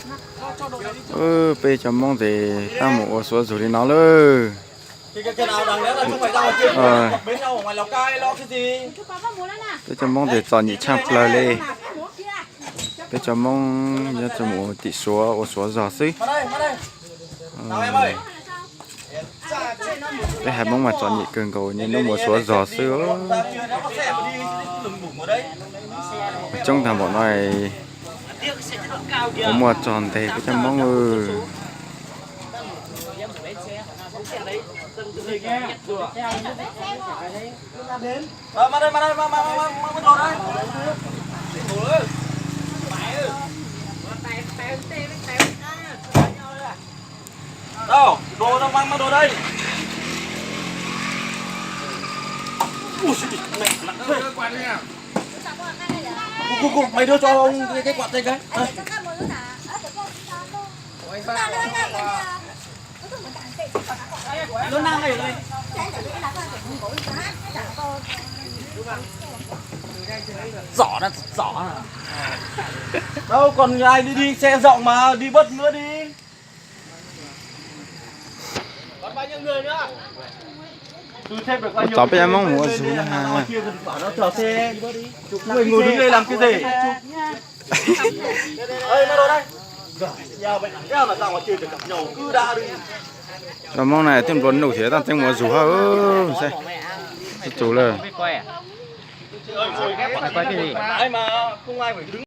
Peb cov Hmoob tes tab mus ua suav zug li no lawm. Peb cov Hmoob tes txom nyem tshaj plaws li. Peb cov Hmoob nyob tseem mus tim suav ua suav zog xwb. Peb haiv Hmoob mas txom nyem kawg nkaus, niaj hnub mus suav zog xwb. Coob tag npaum no, ua muaj txog ntes peb cov Hmoob. Mày đưa cho ông cái, cái quạt đây cái. Giỏ nó giỏ. Đâu, còn ai đi, đi xe rộng mà, đi bớt nữa đi. Tau peb cov Hmoob mus ua zug na. Ngồi đứng đây làm cái gì? Cov Hmoob na twb nplua nuj thiab, tab tseeb mus ua zug hab. Tsis tus lawm.